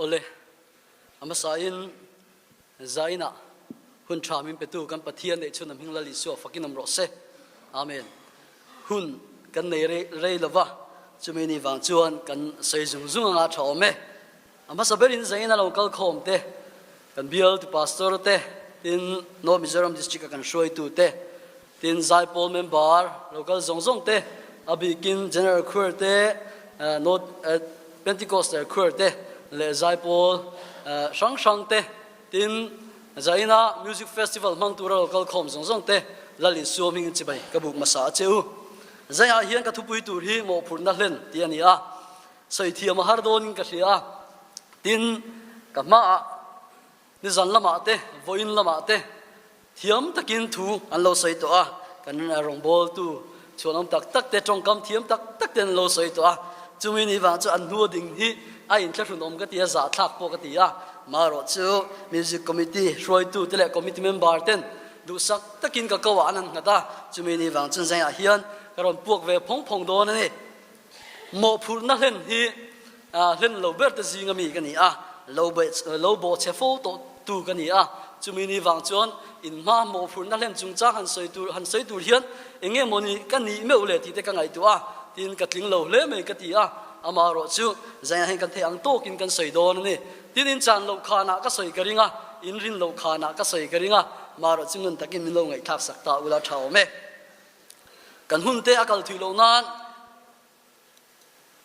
Awle, a hmasain Zainah hun tha min petu kan Pathian neih chhun a hming Lal Isua fakin awm rawh se. Amen. Hun kan nei rei rei lova, chumi ni vang chuan kan sawi zung zung anga tha awm e. A hmasa berin Zaina lo kal khawm te, kan bialtu pastor te, tin North Mizoram District a kan hruaitu te, Tin, Zaipawl member local zawng zawng te, a bikin General Choir te, North Pentecostal Choir te leh Zaipawl hrang hrang te, tin, Zaina Music Festival hmang tura local khawm zawng zawng te Lal Isua hmingin chibai ka buk hmasa a che u. Zaiah hian ka thupui tur hi mawhphurhna hlen tih a ni a, sawi thiam a har dawnin ka hria a, tin, ka hmaah Nizan lamah te, vawiin lamah te thiam takin thu an lo sawi tawh a, kan rawngbawltu chhuanawm tak tak te, tawngkam thiam tak tak te an lo sawi tawh a, chumi ni vang chu an hnu ding hi a inthlahrunawm ka ti a, zahthlak pawh ka ti a, marawh chu Music Committee hruaitu te leh Committee member ten duhsak takin ka ko ah an han nghat a, chumi ni vang chuan zengah hian ka rawn puak ve phawng phawng dawn a ni. Mawhphurhna hlen hi hlen lo ber te zinga mi ka ni a, lo lo bawh chhe fo tawh tu ka ni a, chumi ni vang chuan in hma mawhphurhna hlen chungchang han sawi tur han sawi tur hian eng nge mawni ka nih meuh le tih te ka ngaihtuah a, tin ka tling lo hle mai ka ti a, amaherawh chu zainah hian kan theih ang tawkin kan sawi dawn a ni. Tin in chan loh khanah ka sawi ka ring a, in rin loh khanah ka sawi ka ring a, amaherawh chu ngun takin min lo ngaihthlak sak ta ula tha awm e. Kan hun te a kal thui loh nan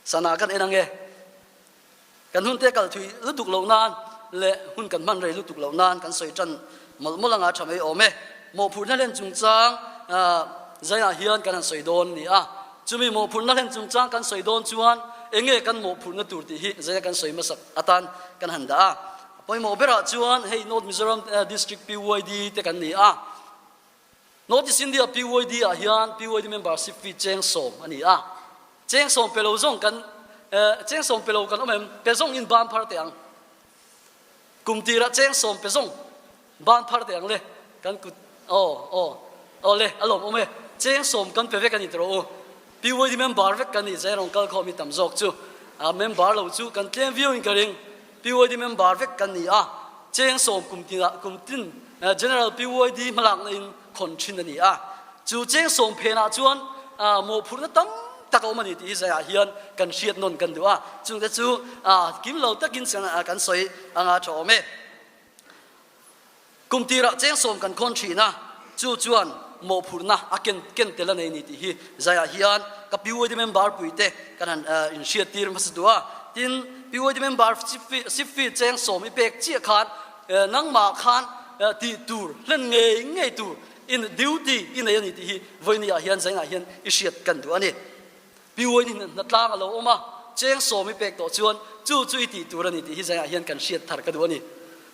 sana kan en ange. Kan hun te a kal thui lutuk loh nan leh hun kan hman rei lutuk loh nan kan sawi tan mawlh mawlh anga tha mai awm e. Mawhphurhna hlen chungchang zaiah hian kan han sawi dawn a ni a. Chumi mawhphurhna hlen chungchang kan sawi dawn chuan enge kan mawhphurhna tur tih hi zaia kan sawi hmasak atan kan han dah a. A pawimawh berah chuan hei North Mizoram District PYD te kan ni a. North East India PYD ah hian PYD membership fee 60 a ni a, 60 pe lo zawng kan 60 pe lo kan awm em? Pe zawng in ban phar teh ang. Kum tirah 60 pe zawng ban phar teh ang le kan kut aw aw aw le a lawm awm e 60 kan pe vek a ni tawh rawh u. PYD member vek kan ni zai rawn kal khawm hi tam zawk chu a member lo chu kan tlem viau in ka ring. PYD member vek kan ni a, 60 kum tinah kum tin General PYD hmalakna in khawn thin a ni a, chu 60 phenah chuan mawhphurhna tam tak a awm a ni tih hi zaiah hian kan hriat nawn kan duh a, chungte chu kim lo takin kan sawi anga tha awm e. Kum tirah 60 kan khawn thin a, chu chuan mawhphurhna a ken ken tel a nei ni tih hi zaiah hian ka PYD member puite kan han inhriat tir hmasa duh a. Tin, PYD member sipfi 60 i pek chiah khan nangmah khan tih tur hlen ngei ngei tur in duty i nei a ni tih hi vawinia hian zainah hian i hriat kan duh a ni. PYD hnatlang a lo awm a, 60 i pek tawh chuan chu chu i tih tur a ni tih hi zainah hian kan hriat thar ka duh a ni.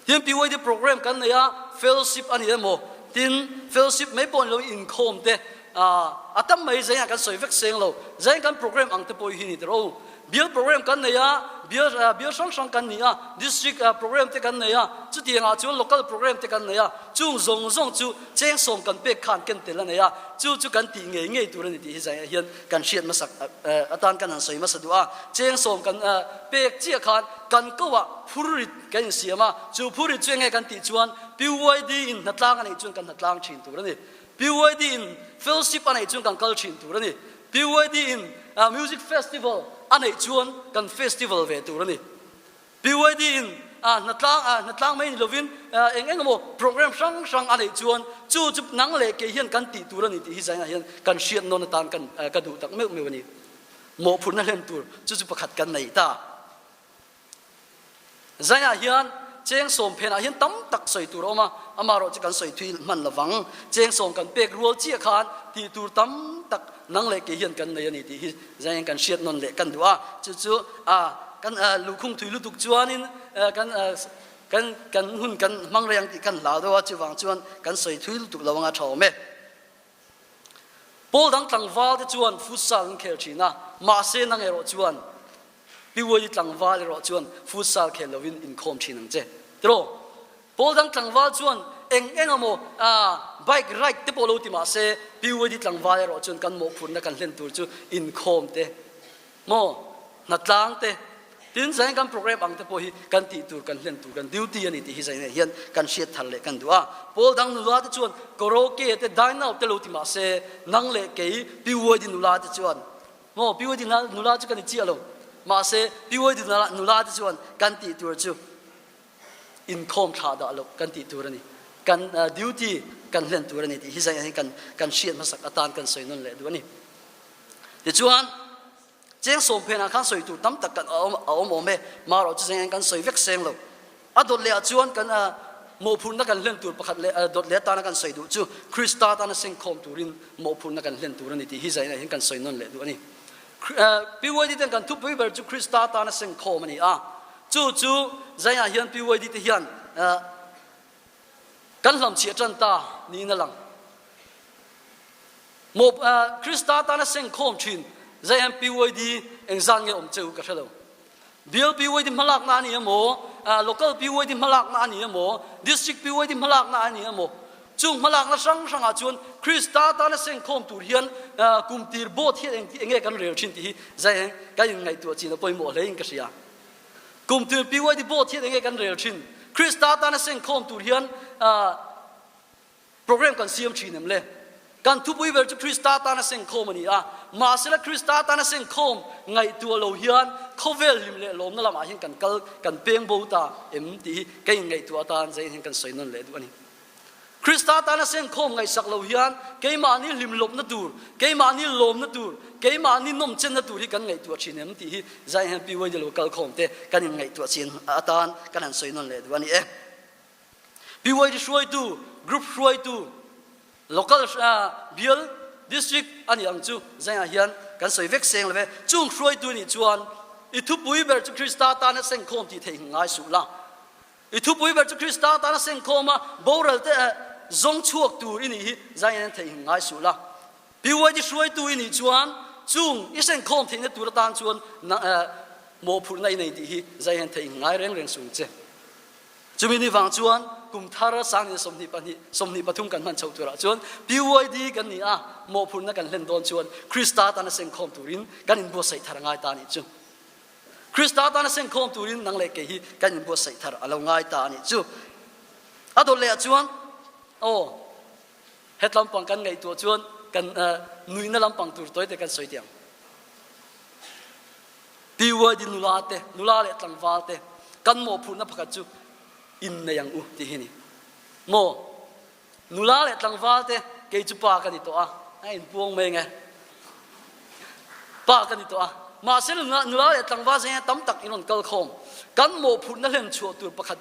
Tin, PYD program kan nei a, fellowship a ni emaw, tin, fellowship mai pawh ni lo inkhawm te a tam mai zainah kan sawi vek seng lo, zain kan program ang te pawh hi ni tawh u. Bial program kan nei a, bial bial hrang hrang kan ni a, district program te kan nei a, chutiangah chuan local program te kan nei a, chung zawng zawng chu 60 kan pek khan ken tel a nei a, chu chu kan tih ngei ngei tur a ni tih hi zainah hian kan hriat hmasak atan kan han sawi hmasa duh a, 60 kan pek chiah khan kan koah phurrit kan insiam a, chu phurrit chu enge kan tih chuan PYD in hnatlang a neih chuan kan hnatlang thin tur a ni. PYD in fellowship a neih chuan kan kal thin tur a ni. PYD in music festival a neih chuan kan festival ve tur a ni. PYD in hnatlang hnatlang mai ni lovin eng eng emaw program hrang hrang a neih chuan chu chu nang leh kei hian kan tih tur a ni tih hi zainah hian kan hriat nawn atan kan ka duh tak meuh meuh a ni. Mawhphurhna hlen tur chu chu pakhat kan nei ta. Zaiah hian 60 phenah hian tam tak sawi tur a awm a, amaherawh chu kan sawi thui hman lovang. 60 kan pek rual chiah khan tih tur tam tak nang leh kei hian kan nei a ni tih hi zaiin kan hriat nawn leh kan duh a. Chu chu a kan luhkhung thui lutuk chuanin kan kan kan hun kan hmang reng tih kan hlau deuh a, chuvang chuan kan sawi thui lutuk lo anga tha awm e. Pawl dang tlangval te chuan futsal an khel thin a, mahse nang erawh chuan PYD tlangval erawh chuan futsal khel lovin inkhawm thin ang che. Tiraw? Pawl dang tlangval chuan eng eng emaw bike ride te pawh lo ti mahse PYD tlangval erawh chuan kan mawhphurhna kan hlen tur chu inkhawm te maw, hnatlang te. Tin, zain kan program ang te pawh hi kan tih tur, kan hlen tur, kan duty a ni tih hi zainah hian kan hriat thar leh kan duh a. Pawl dang nula te chuan karaoke te, dine out te lo ti mah se, nang leh kei PYD nula te chuan, maw PYD nula chu kan i chiah lo, mahse PYD nula te chuan kan tih tur chu inkhawm thlah dah loh kan tih tur a ni. Kan duty kan hlen tur a ni tih hi zainah hian kan kan hriat hmasak atan kan sawi nawn leh duh a ni. Tichuan, Cheng sawm phenah khan sawi tur tam tak kan a awm awm e, marawh chu zeng kan sawi vek seng lo. A dawt leh ah chuan kan mawhphurhna kan hlen tur pakhat leh dawt leh atana kan sawi duh chu Krista tana sengkhawm turin mawhphurhna kan hlen tur a ni tih hi zainah hian kan sawi nawn leh duh a ni. PYD ten kan thupui ber chu Krista tana sengkhawm a ni a, chu chu zainah hian PYD te hian kan hlamchhiah tan ta niin a lang. Maw Krista tana sengkhawm thin ZM PYD engzat nge awm che u ka hre lo. Bial PYD hmalakna a ni emaw, local PYD hmalakna a ni emaw, district PYD hmalakna a ni emaw, chung hmalakna hrang hrangah chuan Krista tana sengkhawm tur hian kum tir board hian eng enge kan rel thin tih hi ZM kan inngaihtuah chin a pawimawh hlein ka hria. Kum tir PYD board hian enge kan rel thin? Krista tana sengkhawm tur hian Program kan siam thin em le? Kan thupui ber chu Krista tana sengkhawm a ni a, mahsela Krista tana sengkhawm ngaihtuah lo hian khawvel hlim leh lawmna lamah hian kan kal kan peng bo ta em tih hi ka inngaihtuah atan zeiin hian kan sawi nawn leh duh a ni. Krista tana sengkhawm ngaihsak lo hian keimahni hlimlawpna tur, keimahni lawmna tur, keimahni nawmchenna tur hi kan ngaihtuah thin em tih hi zaiin hian PYD lo kalkhawm te kan inngaihtuah chin atan kan han sawi nawn leh duh a ni e. PYD hruaitu, group hruaitu, local bial, district a nih ang chu zengah hian kan sawi vek seng lo ve. Chung hruaitu nih chuan i thupui ber chu Krista tana sengkhawm tih theih ngai suh la. I thupui ber chu Krista tana sengkhawm a boral te zawng chhuak tur i nih hi zengah hian theih ngai suh la. PYD hruaitu i nih chuan chung i sengkhawm theihna tur atan chuan mawhphurhna i nei tih hi zengah hian theih ngai reng reng suh ang che. Chumi ni vang chuan kum thar sangin 22 23 kan hman chhoh turah chuan PYD kan ni a, mawhphurhna kan hlen dawn chuan Krista tana sengkhawm turin kan inbuatsaih thar a ngai ta a nih chu. Krista tana sengkhawm turin nang leh kei hi kan inbuatsaih thar a lo ngai ta a nih chu. A dawt leh ah chuan aw het lampang kan ngaihtuah chuan kan nuihna lampang tur tawite kan sawi tiang. PYD nula te, nula leh tlangval te kan mawhphurhna pakhat chu innei ang u tih hi ni. Maw? Nula leh tlangval te kei chu pa ka ni tawh a, a inpuang mai nge. Pa ka ni tawh a. Mahse nula leh tlangval zeng tam tak in rawn kal khawm. Kan mawhphurhna hlen chhuah tur pakhat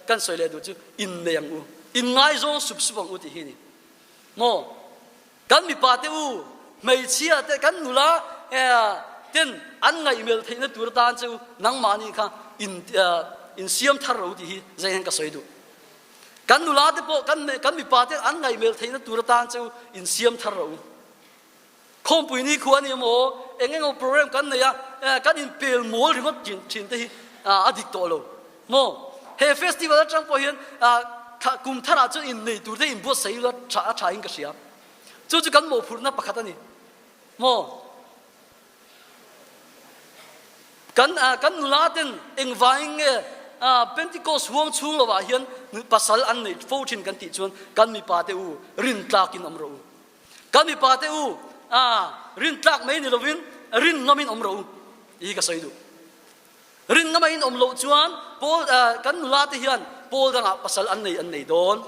kan sawi leh duh chu innei ang u, inngaizawng sup sup ang u tih hi ni. Maw? Kan mipa te u, hmeichhia te, kan nula ten an ngaihmelh theihna tur atan che u nangmahni kha in insiam thar ro tih hi zei hian ka sawi duh. Kan nula te pawh kan kan mipa te an ngaihmelh theihna tur atan che u insiam thar ro. Khawmpui ni khua a ni emaw, eng eng emaw program kan nei a, kan inpel mawl ringawt thin thin te hi a dik tawh lo maw? He festival atang pawh hian kum tharah chuan innei tur te inbuatsaih ila tha a tha in ka hria. Chu chu kan mawhphurhna pakhat a ni maw? Kan kan nula ten engvangin nge Pentecost huang chhung lovah hian pasal an neih fo thin kan tih chuan kan mipa te u rintlakin awm rawh u. Kan mipa te u, rin tlak mai ni lovin rin ngamin awm rawh u tih hi ka sawi duh. Rin ngama in awm loh chuan pawl kan nula te hian pawl dangah pasal an nei an nei dawn.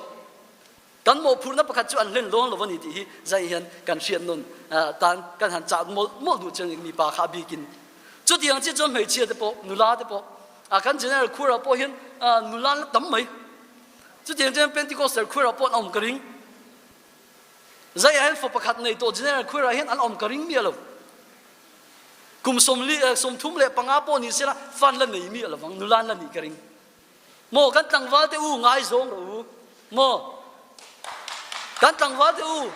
Kan mawhphurhna pakhat chu an hlen dawn lo a ni tih hi zai hian kan hriat nawn tan kan han chah mawlh mawlh duh chuan mipa kha a bikin. Chutiang chiah chuan hmeichhia te pawh nula te pawh kan general khurah pawh hian nula la tam mai. Chutiang chuan Pentecostal khurah pawh an awm ka ring. Zai ah hin fa pakhat nei tawh General Khuira hian an awm ka ring miah lo. Kum sawmli eh, 35 pawh ni sela fan la nei miah lovang, nulan la nih ka ring. Maw kan tlangval te u ngaizawng rawh u. Maw kan tlangval te u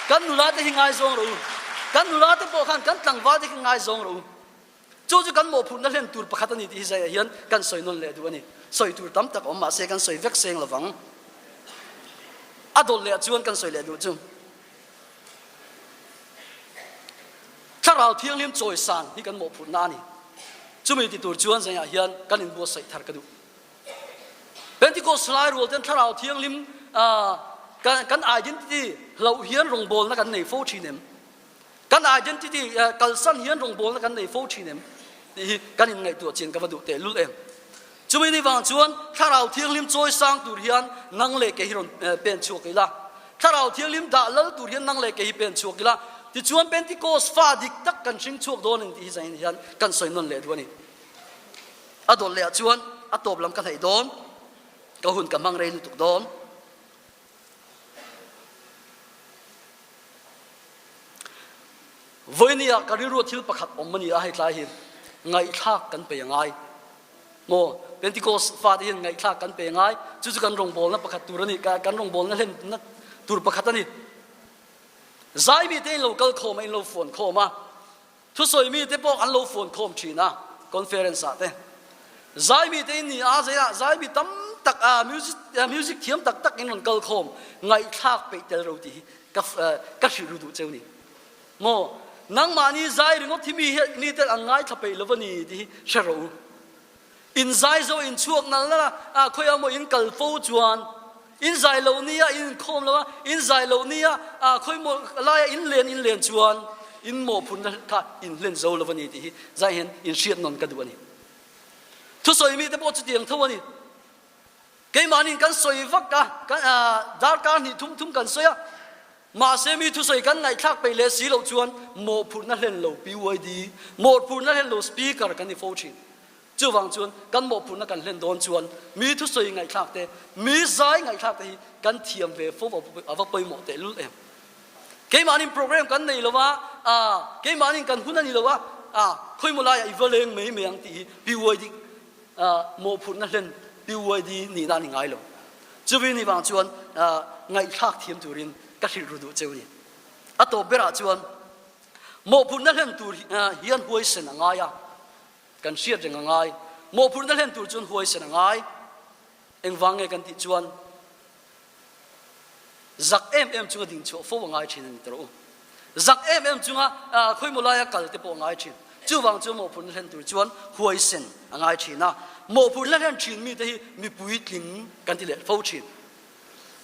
kan nula te hi ngaizawng rawh u. Kan nula te pawh khan kan tlangval te khi ngaizawng rawh u. Chu chu kan mawhphurhna hlen tur pakhat a ni tih hi zaiah hian kan sawi nawn leh duh a ni. Sawi tur tam tak awm mahse kan sawi vek seng lovang. A dawlh leh chuan kan sawi leh duh chu. Thlarau Thianghlim chawisan hi kan mawhphurhna a ni. Chumi ti tur chuan zaiah hian kan inbuatsaih thar ka duh. Pentecost lai rual ten Thlarau Thianghlim kan identity hloh hian rawngbawlna kan nei fo thin em? Kan identity kalsan hian rawngbawlna kan nei fo thin em? Tih hi kan inngaihtuah chian ka va duh tehlul em. Chumi ni vang chuan Thlarau Thianghlim chawi sang tur hian nang leh kei hi rawn pen chhuak ila. Thlarau Thianghlim dah lal tur hian nang leh kei hi pen chhuak ila. Tichuan Pentecost fa dik tak kan hring chhuak dawn a ni tih hi zanin hian kan sawi nawn leh duh a ni. A dawt leh ah chuan a tawp lam ka hnaih dawn, ka hun ka hmang rei lutuk dawn. Vawinia ka rilru thil pakhat awm a ni a, hei tlai hi ngaihthlak kan pe angai. Maw Pentecost fate hian ngaihthlak kan pe ngai, chu chu kan rawngbawlna pakhat tur a ni, kan rawngbawlna hlenna tur pakhat a ni. Zaimi te in lo kal khawm a, in lo fuan khawm a, Thusawi mite pawh an lo fuan khawm thin a, conference ah te. Zai mite in ni a, zeiah zai mi tam tak a, music, music thiam tak tak in rawn kal khawm, ngaihthlak peih tel ro tih hi ka, ka hrilh ru duh cheu ni. Maw, nangmahni zai ringawt hi mi hi mi ten an ngaithla peih lo a ni tih hi hre rawh u. In zai zo in chhuak nal nal a, ah khawiah maw in kal fo chuan in zai lo nia in inkhawm lo a, in zai lo nia ah khawi maw laia in len in len chuan in mawhphurhna kha in hlen zo lo a ni tih hi zai hian in hriat nawn ka duh a ni. Thusawi mite pawh chutiang tho a ni. Keimahniin kan sawi vak a, kan darkar hnih thum thum kan sawi a, mahse mi thusawi kan ngaihthlak peih leh si loh chuan mawhphurhna hlen lo PYD, mawhphurhna hlen lo Speaker kan ni fo thin. Chuvang chuan kan mawhphurhna kan hlen dawn chuan mi thusawi ngaihthlak te, mi zai ngaihthlak te hi kan thiam ve fo a va pawimawh tehlul em. Keimahniin program kan nei lo a, keimahniin kan hun a ni lo a, khawimaw laiah i va leng mai mai ang tih hi PYD mawhphurhna hlen PYD nihna a ni ngai lo. Chuvin ni vang chuan ngaihthlak thiam turin ka hrilh ru duh cheu ni. A tawp berah chuan mawhphurhna hlen tur hian huaisen a ngai a, kan hriat reng a ngai. Mawhphurhna hlen tur chuan huaisen a ngai. Engvang nge kan tih chuan Zak em em chunga ding chhuah fo a ngai thin a ni tawh u. Zak em em chunga khawimaw laia kal te pawh a ngai thin. Chuvang chu mawhphurhna hlen tur chuan huaisen a ngai thin a. Mawhphurhna hlen thin mite hi mi puitling kan ti leh fo thin.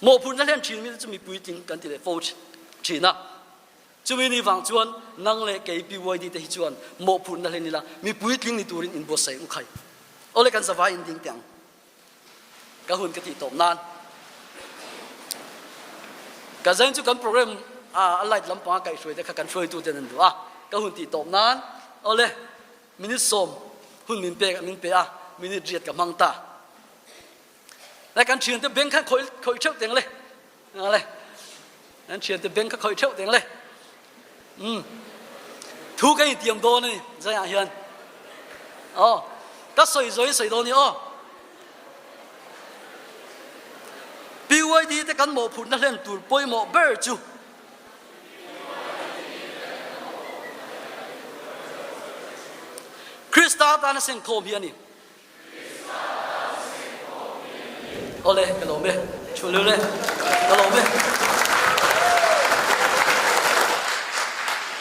Mawhphurhna hlen thin mite chu mi puitling kan ti leh fo thin a. Chumi ni vang chuan nang leh kei PYD te hi chuan mawhphurhna hlen ila mi puitling ni turin inbuatsaih u khai. Awle kan zavai in ding teh ang. Ka hun ka tih tawp nan ka zain chu kan program a light lampanga kaihhruai te kha kan hruaitu ten an duh a, ka hun tih tawp nan awle minute sawm hun min pek min pe a, minute riat ka hmang ta. Lai kan thiante beng khan khawih khawih theuh teng le. Le kan thiante beng kha khawih theuh teng le. Um thu ka intiam dawn a ni zaiah hian. Aw ka sawi zawi sawi dawn ni aw. PYD te kan mawhphurhna hlen tur pawimawh ber chu Krista tana sengkhawm hi a ni. Awle, ka lawm e. Thu lul e, ka lawm e.